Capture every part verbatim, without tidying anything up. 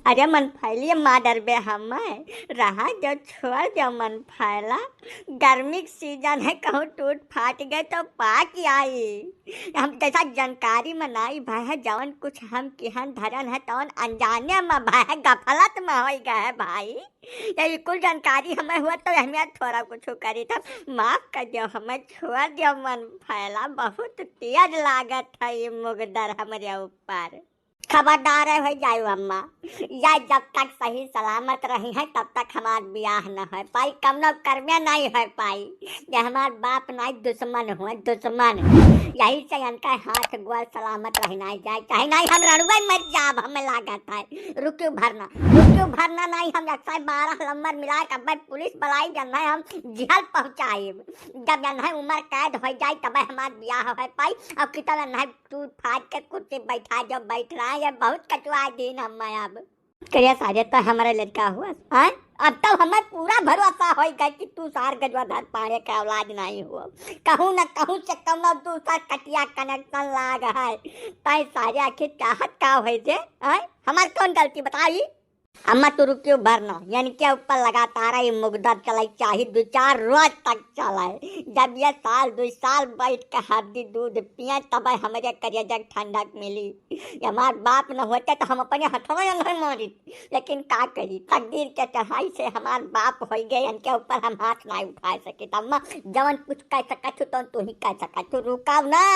अरे मन फैलिए, मार डरबे हमें, रहा दो, छोड़ दो मन फैला। गर्मी के सीजन है, कहूँ टूट फाट गए तो पाक आई। हम जैसा जानकारी में नाई भय है, जवन कुछ हम किहन धरन है, तवन अनजाने में भय है, गफलत में होई गए है भाई। यही कुल जानकारी हमें हुआ तो हमें थोड़ा कुछ करी था। माफ कर दियो हमें, छोड़ दियो मन फैला, बहुत तेज लागत है ये मुगदर हमरे ऊपर। खबरदार है, हो जाए अम्मा, या जब तक सही सलामत रही है तब तक हमार बियाह न हो पाई, कवनो कर्मे नहीं हो पाई। ये हमार बाप नहीं, दुश्मन हुए, दुश्मन। यही से इनका हाथ गोड़ सलामत रही नहीं जाए, चाहे नहीं हम रणुए मर जाब, हमें लागत है। रुकियो भरना, रुकियो भरना नहीं, हम एक सौ बारह नंबर मिला के अब पुलिस बुलाई, जब नहीं हम जेल पहुँचाइब। जब नहीं उम्र कैद हो जाए तब हमार बियाह हो पाई, और कितना नहीं टूट फाट के कुर्सी बैठा जो बैठ रहा है, बहुत कटुआ दिन हम अब। करिया सारे तो हमारे लड़का हुआ, हाँ? अब तो हमें पूरा भरोसा हो गया कि तू सार गजवाधर पाड़े का औलाद नहीं हो। कहूँ न कहूँ से कौनो दूसर कटिया connection लाग है। तय सारे आखिर चाहत का होई जे, हाँ? हमार कौन गलती बताई? अम्मा तू रुकियो भरना, इनके ऊपर लगातार ये मुगदर चलाई, चाहे दो चार रोज तक चले। जब ये साल दो साल बैठ के हरदी दूध पिए, तब हमरे करेजा के ठंडक मिली। ये हमार बाप न होते तो हम अपने हथवा नहीं मारित, लेकिन का करी, तकदीर के चढ़ाई से हमार बाप हो गए, इनके ऊपर हम हाथ नहीं उठा सके। अम्मा जवन कुछ कह सकत हो, तो तू ही कह सकत हो, रुकाव ना।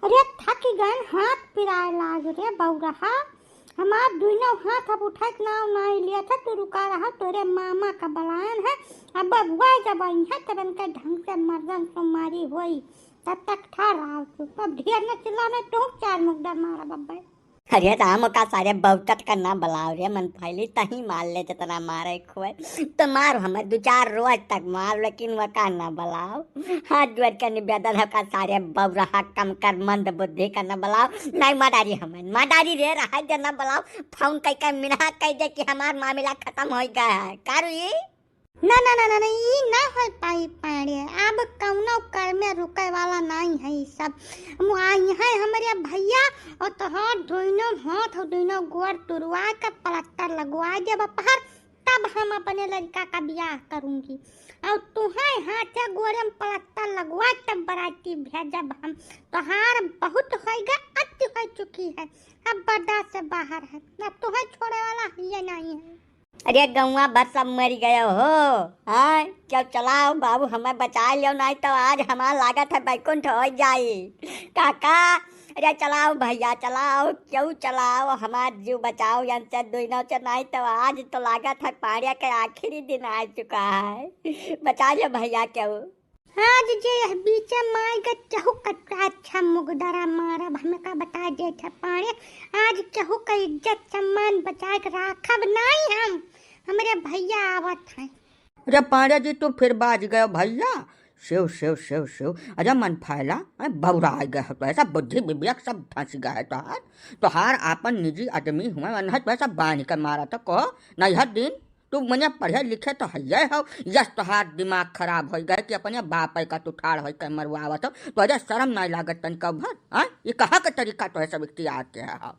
अरे थक गए, हाथ पिराए लाग रे बौरहा, हमार दुइनो हाथ अब उठे के नाव नहीं लिया था। तू रुका रहा, तोरे मामा का बलायन है, अब बबुआ जब आई है तब इनके ढंग से मर्दन सोमारी होई, तब तक ठहर रहा तू। अब ढेर न चिल्ला, नहीं तो चार मुगदर मारा बब्बे। अरे राम का सारे बौटत का ना बुलाओ रे, मन फैली तही मार ले जितना मारे खोए। तो मार हमें दो चार रोज तक मार, लेकिन वका ना बुलाओ। हाथ जोड़ के निवेदन है का सारे बौरहा कम कर, मंद बुद्धि का ना बुलाओ। नहीं मार डारी हमें, मार डारी रे, रहा दे ना बुलाओ। फोन कह के मिनहा कह दे कि हमार मामला खत्म हो गया है। का रुई? ना, ना, ना, ना, ना, ई ना हो पाई पाड़े। अब कौनो कर में रुके वाला नहीं है ई सब। हम आई है हमरे भैया और तोहर दोनों हाथ और दोनों गोड़ तुरवा के प्लास्टर लगवा देब पहर, तब हम अपने लड़का का ब्याह करूंगी। और तुहे हाथे गोड़े में प्लास्टर लगवा तब बराती भेजब हम। तोहार बहुत होइगा, अति हो चुकी है, अब बर्दाश्त से बाहर है। अब तुहे छोड़े वाला ये नहीं है। अरे गौवा भर सब मर गयो हो। हाँ, क्यों चलाओ बाबू, हमें बचा लियो, नहीं तो आज हमार लागत है बैकुंठ हो जाई। काका, अरे चलाओ भैया, चलाओ, क्यों चलाओ, हमार जीव बचाओ, इनसे दुइनों से, नहीं तो आज तो लागत है पाड़े के आखिरी दिन आ चुका है। बचा लियो भैया क्यों। आज जे यह बीचे माई के चहुक अच्छा मुगदरा मारब, हमें का बता देत है पाड़े, आज चहुक का इज्जत सम्मान बचाए के राखब नाई हम। हमरे भैया आवत हैं। अरे पाड़े जी, तू फिर बाज गयो भैया। शिव, शिव, शिव, शिव। अरे मन फैला, अरे बौरा आ गया है, तो ऐसा बुद्धि विवेक सब फंस गया है तोहार। तोहार आपन निजी आदमी हुआ, अनहत वैसा बांध के मारा तो कहो, नहीं हर दिन तू मने पढ़े लिखे तो हइये हो, यस तोहार दिमाग खराब होइ गए कि अपने बाप का तू ठाड़ होइ के मरवावत हो, तोहरे शरम नाहीं लागत तनिका भर, हाँ? ये कहाँ के तरीका तोहे सब इख्तियार के है हो?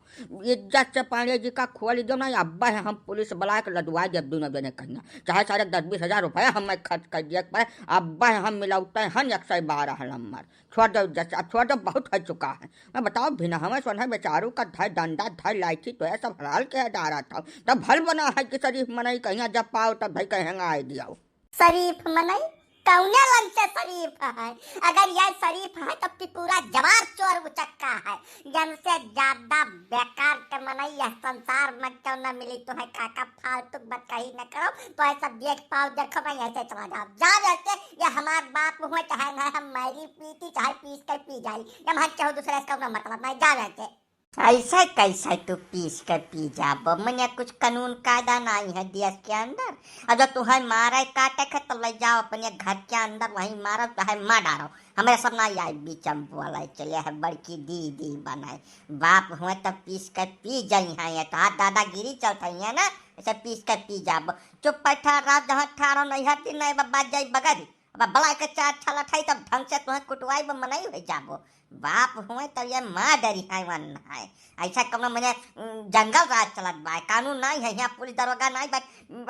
इज्जत से पांड़े जी का खोल दो ना, अब्बा है हम पुलिस बुला के लदवा देब दुनो जने कहिया, चाहे सारे दस बीस हजार रुपया हम खर्च कर दिए पर अब्बा है हम मिलौते हन एक सौ बारह नंबर। छोड़ दो जस, अब छोड़ दो, बहुत हो चुका है। मैं बताओ, बिना हमें सोना बेचारू का धर डंडा, धर लाठी, तो ये सब हलाल के डारा था। तब भल बना है कि शरीफ मनई कहिया जब पाओ तब भाई कहेंगे आए दियाओ। शरीफ मनई? कौने लन से शरीफ है? अगर यह शरीफ है तब की पूरा जवार चोर उचक्का है। जन से ज्यादा बेकार के मनई यह संसार में क्यों न मिली। तुम्हें काका फालतू बतकही न करो, तो ऐसा देख पाओ, देखो मैं ऐसे चला जाओ, जाओ ऐसे। ये हमार बाप हुए, चाहे ना हम मैरी पीती, चाहे पीस के पी जाई, ये हम चाहो दूसरे से कौनो मतलब नहीं, जाओ ऐसे। ऐसे कैसे तू पीस के पी जाबो? मने कुछ कानून कायदा नहीं है देश के अंदर? और जो तुम्हें मारे काटे के तो ले जाओ अपने घर के अंदर, वहीं मारो चाहे मार डारो, हमें सब ना आई बीच में बोले चले है बड़की दीदी बनाए। बाप हुए तो पीस के पी जाई हैं, ये तो हाथ दादागिरी चलत है ना, ऐसे पीस के पी जाबो। चुप बैठा रह, जहाँ ठाड़ो नहीं हती, नहीं बाबा जाई बगरी। अब बलाय के चार छलत है, तब ढंग से तुहें कुटवाई ब मनई होइ जाबो। बाप हुए तब ये मार डरिहैं वन है। ऐसा कौनो मने, उम, जंगल राज चलत बा, कानून नाहीं है, यहाँ पुलिस दरोगा नाहीं बा,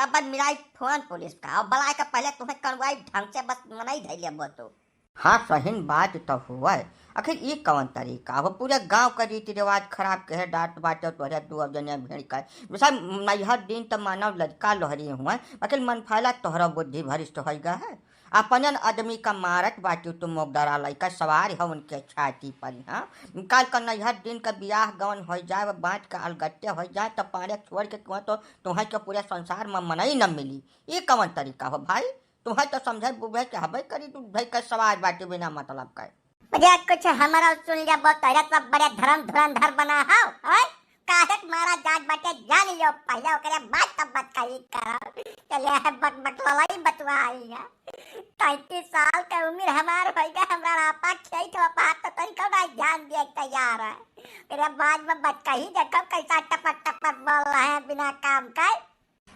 अब मिलाई फोन पुलिस का, और बलाय के पहले तुहें करवाई ढंग से, बस मनई धइ लेबो तू। हाँ, सहीन बात तो हुए। आखिर ई कवन तरीका हो? पूरे गांव का रीति रिवाज खराब के है, डांट बाटे तोहरे दू जने भिड़ के। जैसा नैहर दिन तो मानव लड़का लोहरी हुए, आखिर मन फैला तोहरा बुद्धि भ्रष्ट होइ गया है। अपनन आदमी का मारत बाटी तू, मोगदरा लइका सवार है उनके छाती पर, हाँ? काल का नैहर दिन का बियाह गवन होइ जाए, वो बाँच के अलगट्टे होइ जाए, तब पारे छोड़ के कुआं तो तुहें के पूरे संसार में मनई न मिली। ई कवन तरीका हो भाई? तुहें तो समझे बुझे के हबे करी, तू भाई के सवार बाटी बिना मतलब के। भैया, कुछ हमारा सुन लिया, बहुत तोहरा सब बड़े धर्म धुरंधर बना हो, हैं? काहे के मारा जात बाटे, जान लियो पहले, ओकरे बाद तब बात कही करो। चले है बक बक ललाई बतुआ आई है। तैंतीस साल के उम्र हमार होइ गए, हमरा आपा खेत हो बात तो तनिको ना ध्यान दिए के तैयार है। ओकरे बाद में बात कही देखो कैसा टपक टपक बोल रहे हैं बिना काम के।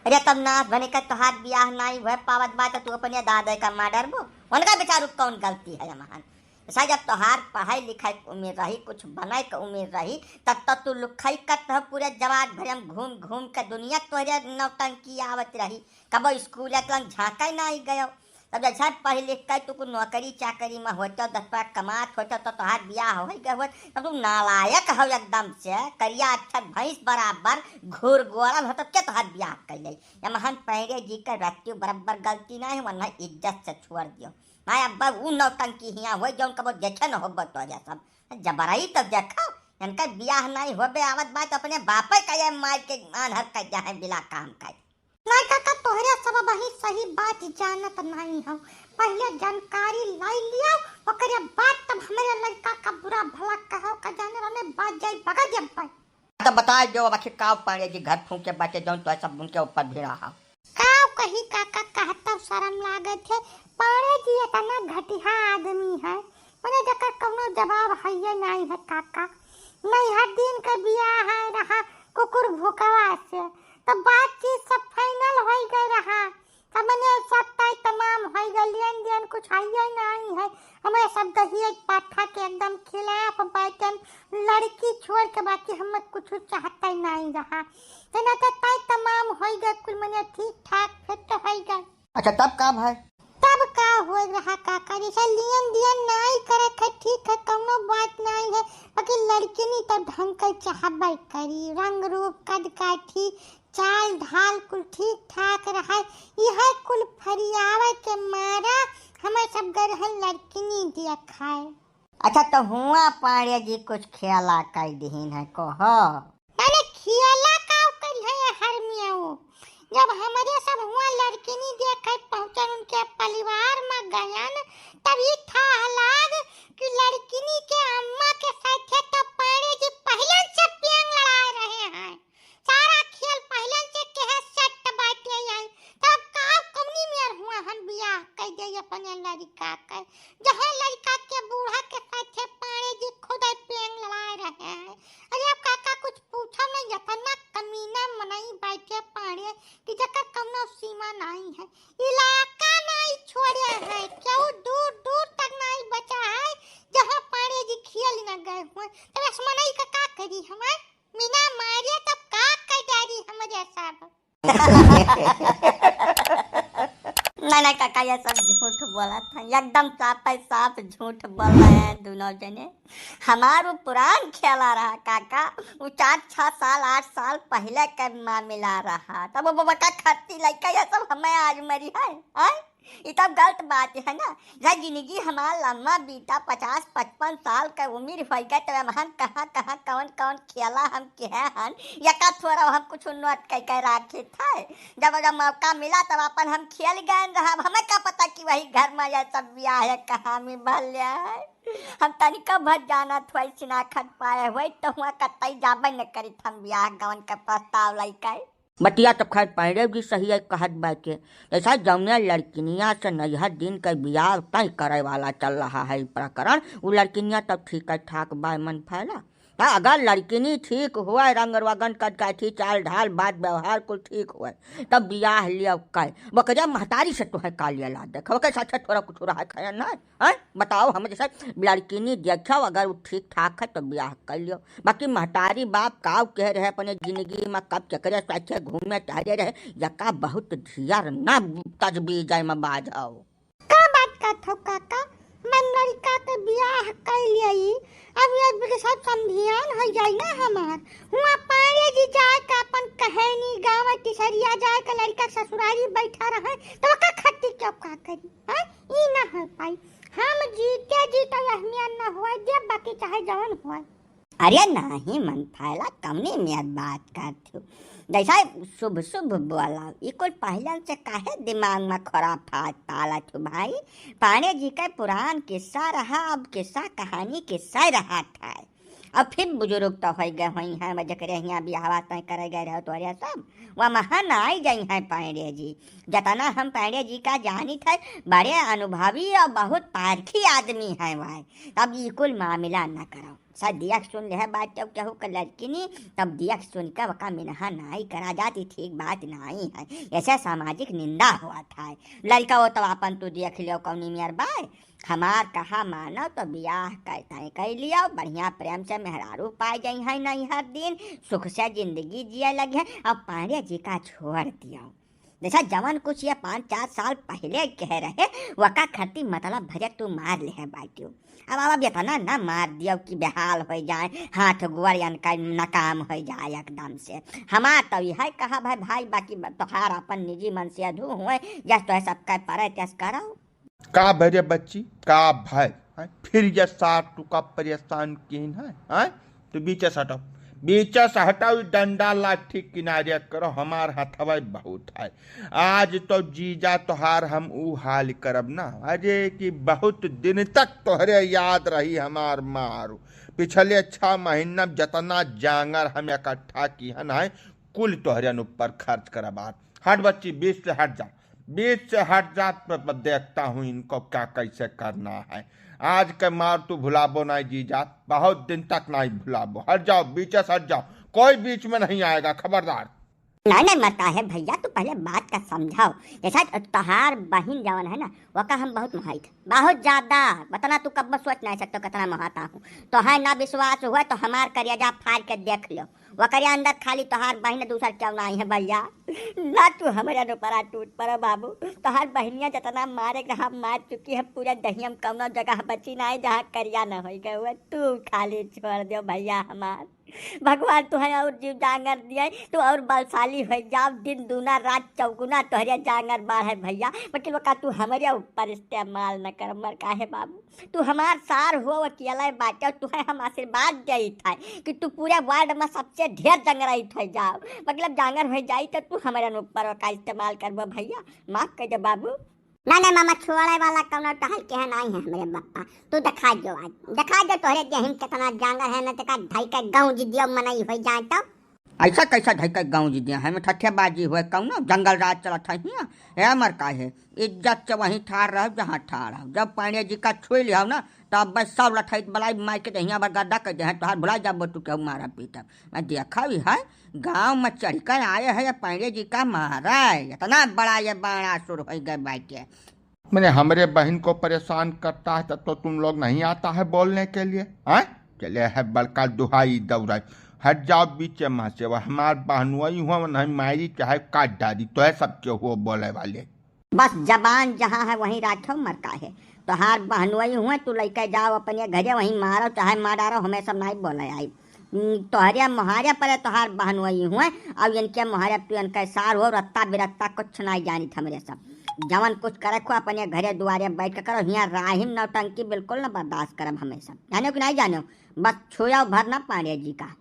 अरे तब नाथ बने का तोहार बियाह नाई हुए पावत बा, तो तू अपने दादा का मार डरबो? उनका बेचारू कौन गलती है? अमहन ऐसा जब तोहार पढ़ाई लिखाई उम्र रही, कुछ बनाए के उम्र रही, तब तो तू लुखई करत हो पूरे जवार भरे में घूम घूम के दुनिया तोहरे नौटंकी आवत रही। कबो स्कूल के लंग झांके नाई गयो, तब जैसे पढ़ लिख के तू कुछ नौकरी चाकरी में होतो, दस रुपया कमात होतो, तो तोहार बियाह हो गए होत, तब तू नालायक हो एकदम से, करिया अक्षर भैंस बराबर, घूर गोड़ल हो, तब के तोहार बियाह कैले? अमहन पांड़े जी के रत्ती बराबर गलती नाहीं है, वरना इज्जत से छोड़ दियो। भाई, अब उ नौटंकी हियाँ होई, जौन कबो देखे न होबो तो जा सब। जबरई तो देखो, इनका बियाह नाहीं होबे आवत बा, तो अपने बापे का ये मार के आन्हर कर जा है बिला काम का। नाहीं काका, तोहरे सब अबहीं सही बात जानत नाहीं हो। पहले जानकारी लाई लिया, ओकरे बाद तब हमरे लड़का का बुरा भला कहो का जाने रहने बात जाई बगल जब्बे। तो बताए दो, अब आखिर का पांड़े जी घर फूंके बाटे, जौन तो सब उनके ऊपर भिड़ा है। का कही काका, कहता शर्म लागत है। पांड़े जी इतना घटिया आदमी है, मने जकर कौनो जवाब है ये नाहीं है काका। नैहर दिन के बियाह है रहा कुकुर भुकवा से, तो बातचीत सब final होइ गए रहा। तब मने सब तय तमाम होइ गए, लेन देन कुछ आइए नाहीं है। हमें सब दहिया पाठा के एकदम खिलाफ बैठन, लड़की छोड़ के बाकी हमें कुछ चाहता ही नाहीं रहा। तो ना तो तय तमाम होइ गए, कुल मने ठीक ठाक फिट होइ गए। अच्छा, तब का भाई? तब का होइ रहा काका, जैसे लियन दियन नाहीं करे थे, ठीक है, कौनो बात नाहीं है, बाकी लड़किनी तो ढंग के चाहबे करी, रंग रूप कद काठी चाल ढाल कुल ठीक ठाक रहे, यह कुल फरियावे के मारा हमें सब गरहन लड़किनी देखाए। अच्छा, तो हुआ पांड़े जी कुछ खेला कई दिहिन है, कहो। अरे खेला का करी है हरमियाऊ, जब हमरे सब हुआ लड़किनी देखे पहुँचन उनके परिवार में गयन, तब ई था लाग कि लड़किनी के अम्मा के साथे तो पांड़े जी पहले से पेंग लड़ाए रहे हैं। सारा खेल पहले से केहे set बाटे आई। तब का कौनी मेर हुआ हम बियाह कई दे अपने लड़का के, जहाँ लड़का के बूढ़ा के साथे पांड़े जी खुद पेंग लड़ाए रहे हैं। अरे अब काका कुछ पूछो नहीं, इतना कमीना मनई बैठे पांड़े कि जकर कौनो सीमा नाहीं है, इलाका नाहीं छोड़े हैं, केहू दूर दूर तक नाहीं बचा है, जहाँ पांड़े जी खेल न गए हुए। तब इस मनई का का करी हमें? बिना मारे तब का कर डारी हमरे सब। नहीं, नहीं काका, ये सब झूठ बोलत हैं, एकदम साफ है, साफ झूठ बोल रहे हैं दोनों जने। हमार वो पुरान खेला रहा काका, वो चार छह साल, आठ साल पहले का मामला रहा, तब वो बका खत्ती लइका ये सब हमें आज मरी है, हैं? ई तब गलत बात है ना। जब जिंदगी हमार लम्बा बीता, पचास पचपन साल का उम्र होइ गए, तब हम कहाँ कहाँ कौन कौन खेला हम किहे हन, यका थोड़ा हम कुछ नोट कइ के राखित है। जब जब मौका मिला तब अपन हम खेल गए रहा। अब हमें का पता कि वही घर में यह सब बियाह है, कहाँ में भले है। हम तनिका भर जानत हुई, सिनाखत पाए हुई, तो हुआ कतई जाबे न करित हम बियाह गवन के प्रस्ताव लइके। बतिया तब खैर पांड़े जी सही है कहत बाटे। जैसा जौने लड़किनिया से नैहर दिन के बियाह तय करे वाला चल रहा है ई प्रकरण, उ लड़किनिया तब ठीक ठाक बाय मन फैला। हाँ, अगर लड़किनी ठीक हुए, रंग रोगन, कद काठी, चाल ढाल, बात व्यवहार कुल ठीक हुए, तब बियाह लियो कइ। ओकरे महतारी से तोहे का लिया ला देख, ओकरे साथे थोड़ा कुछ रहा खाया ना, हैं? बताओ, हम जैसे लड़किनी देखो, अगर वो ठीक ठाक है तो बियाह कर लियो। बाकी महतारी बाप काव कह रहे अपने जिंदगी में, कब केकरे साथे घूमे टहरे रहे, यका बहुत धियर ना तजबीज में बाझाओ। का बात करत हो काका? मन लड़का के बियाह कइ लियई, अब ये बिगसत समधियान हो जाई ना हमार। हुआ पाड़े जी जाए के अपन कहनी गावे, तिसरिया जाए के लड़का ससुरारी बैठा रहे, तो ओका खट्टी क्यों का करी? हैं? ई ना हो पाई। हम जीते जी तो अहमियत ना होए दे, बाकी चाहे जवन होए। अरे नाही मन फैला, कमनी मियाँ बात करत हो? जैसा शुभ शुभ बोला, ई कुल पहले से काहे दिमाग में खुराफात पालत हो भाई? पांडे जी के पुरान किस्सा रहा, अब किस्सा कहानी किस्सा रहा था। अब फिर बुजुर्ग तो हो गए हुई हैं, जकरे हियाँ बियाहवा तय करे गए रहे तोरे सब, वह महान आई गई हैं पांडे जी। जतना हम पांडे जी का जानित है, बड़े अनुभवी और बहुत पारखी आदमी हैं वह। तब ई कुल मामला न करो। सा दियक सुन लेहे बात जब केहू के लड़किनी, तब दियक सुन के ओका मिनहा नाई करा जाती, ठीक बात नाई है, ऐसे सामाजिक निंदा होत है। लड़का हो तो अपन तू देख लियो कौनी मेर बाय, हमार कहा मानो तो बियाह कर तय कर लियो, बढ़िया प्रेम से मेहरारू पाए जाई है नैहर दिन, सुख से जिंदगी जिए लगे, अब पांडे जी का छोड़ दियो। जैसा जवन कुछ ये पाँच चार साल पहले कह रहे, वका खरती मतलब भरे तू मार लेहे बाटियो। अब, अब, अब इतना ना मार दियो कि बेहाल हो जाए, हाथ गोड़ इनका नाकाम हो जाए एकदम से। हमार तो यह कहा भाई, भाई, बाकी ब-, तोहार अपन निजी मन से अधू हुए, जस तोहे सबका परे तस करो। का भय रे बच्ची, का भय? हैं? फिर ये सार तुका परेशान किन है, हैं? तो बीचे से हटाओ, बीचे से हटाओ, ई डंडा लाठी किनारे करो, हमार हथवा बहुत है। आज तो जीजा तोहार हम ऊ हाल करब ना, अरे कि बहुत दिन तक तोहरे याद रही हमार मारू। पिछले छह महीना में जतना जांगर हम इकट्ठा किहन है, कुल तोहरे ऊपर खर्च करब आज। हट बच्ची, बीच से हट जा, बीच से हट जा, मैं, मैं देखता हूँ इनको क्या कैसे करना है। आज के मार तू भुलाबो नहीं जीजा, बहुत दिन तक नहीं भुलाबो। हट जाओ, बीचे से हट जाओ, कोई बीच में नहीं आएगा, खबरदार। नहीं, नहीं, मरता है भैया, तू पहले बात का समझाओ। जैसा तोहार बहिन जवन है ना, वका हम बहुत मोहाइत, बहुत ज्यादा। बतना तू कब सोच नहीं सकते कितना मोहाता हूँ। तो है ना विश्वास हुआ तो हमार करेजा फाड़ के देख लो, वकरे अंदर खाली तोहार बहिन, दूसर क्यों नहीं है भैया? ना तू हमारे ऊपर आ टूट पड़ो बाबू, तोहार बहिनिया जितना मारे के हम मार चुकी है, पूरे दहिया में कौनो जगह बची नहीं जहाँ करिया न होई गए हुए। तू खाली छोड़ दो भैया हमार, भगवान तुहे और जीव जांगर दिए, तू और बलशाली हो जाओ, दिन दूना रात चौगुना तोहरे जांगर बाढ़े भैया, लेकिन वका तू हमारे ऊपर इस्तेमाल न कर, मर काहे बाबू? तू हमार सार हो, अकेले बाटे, तुहे हम आशीर्वाद देइत है कि तू पूरे वार्ड में सबसे ढेर जंगराइत हो जाओ, मतलब जांगर हो जाई तो तू हमारे ऊपर का इस्तेमाल करबो भैया, माफ कर दे बाबू। ना, ना मामा, छोड़े वाला कौनो टहल के है नहीं है हमरे बप्पा। तू दिखा जो आज, दिखा जो तोहरे देहिम कितना जांगर है, न तेका ढाई के गाँव जी दियो मनई हो जाए तो। ऐसा कैसा ढाई के गाँव जी दिया है, में ठठेबाजी हुए कौनो जंगल राज चलत है हियाँ। ए अमर का है, इज्जत से वहीं ठाड़ रहो जहाँ ठाड़ रहो। जब पांडे जी का छुई लिया ना, तब बस सब लठैत बलाई मार के दहिया बरगड्ढा कर दे हैं, तोहार भुला जाबो तू केहू मारा पीटा। मैं देखा भी है, गाँव में चढ़ कर आए हैं ये पांडे जी का महाराज, इतना बड़ा ये बाणासुर हो गए बाटे। मैंने हमरे बहन को परेशान करता है तो, तो तुम लोग नहीं आता है बोलने के लिए, हैं? चले है बड़का दुहाई दौड़ाई, हट जाओ बीचे में से, वो हमार बहनुआई हुआ, वो नहीं मारी चाहे काट डाली, तो है सबके हो बोले वाले। बस जबान जहाँ है वहीं राखो मरता है। तोहार बहनुआई हुए, तू लइके जाओ अपने घरे, वहीं मारो चाहे मार डारो, हमें सब नहीं बोले आई। हम्म, तोहरे मोहारे पर तोहार बहनुआई हुए, और इनके मोहारे तू इनके सार हो, रत्ता बिरत्ता कुछ नहीं जानित हमरे सब। जवन कुछ करे खो अपने घरे दुआरे बैठ के करो, हियाँ राहिम नौटंकी बिल्कुल न बर्दाश्त करब हमें सब। जानो कि नहीं जानो, बस छुयो भर ना पांडे जी का।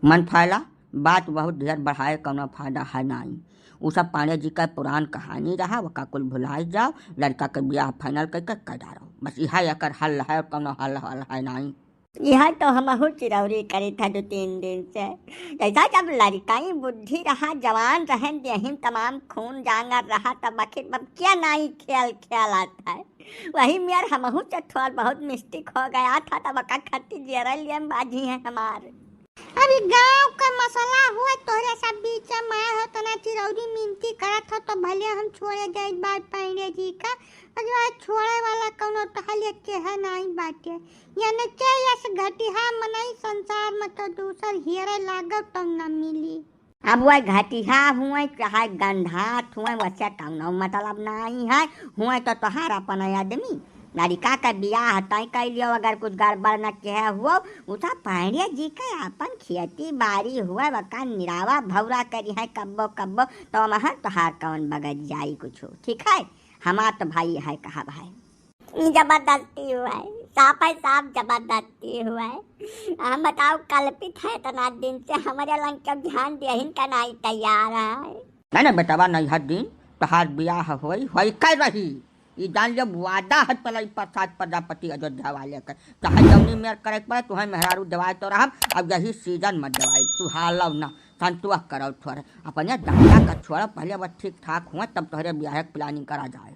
मन फैला, बात बहुत ढेर बढ़ाए कौनो फायदा है नाई। उ सब पांडे जी का पुरान कहानी रहा, वका कुल भुलाई जाओ, लड़का के बियाह final करके कर डारो। बस इहा एकर हल है, कौनो हल, हल है नाई। यह तो हमहू चिरौरी करी था दो तीन दिन से। जैसा जब लड़काई बुद्धि रहा, जवान रहन देहिन तमाम खून जांगर रहा, तब आखिर अब क्या नाई खेल खेल आता है। वही मेर हमहू से थोड़ बहुत मिस्टेक हो गया था, तब का खत्ती जेरा लिए बाजी है हमार। अभी गांव का मसला हुआ, तोहरे सब बीच में आए हो, तना चिरौरी मिनती करत हो, तो भले हम छोड़े जाए बात पांडे जी का। अरे छोड़े वाला कौनो तो हल के है नाई बाटे। यानी के यस घटिहा मनई संसार में तो दूसर हेरे लागब तो न मिली। अब वह घटिहा हुए चाहे गंधात हुए, वैसे कौनो मतलब नाई है। हुए तो तोहार अपन आदमी, लड़का का बियाह तय कर लियो, अगर कुछ गड़बड़ न कहे हुओ, उठा पांडे जी के अपन खेती बाड़ी हुए, वका निरावा भौरा करी है कब्बो कब्बो, तो महर तोहार कौन बगड़ जाई कुछ, ठीक है? हमार तो भाई है, कहा भाई। ई जबरदस्ती हुआ है, साफ है साफ जबरदस्ती हुआ है। हम बताओ, कल्पित है इतना दिन से, हमारे लंग के ध्यान देहिन का नाई तैयार है। नहीं, नहीं, बेटवा, नहीं हर दिन तोहार बियाह होई, होई कर रही। ई जान जब वादा है पलाई प्रसाद प्रजापति अयोध्या वाले के, चाहे जौनी मेर करे के पड़े, तुहें मेहरारू देवाए तो रहब, अब यही सीजन में देवाई, तू हालव ना, संतुआ करव थोड़े, अपने दादा का छोड़, पहले वो ठीक ठाक हुए, तब तोहरे बियाह के प्लानिंग करा जाए।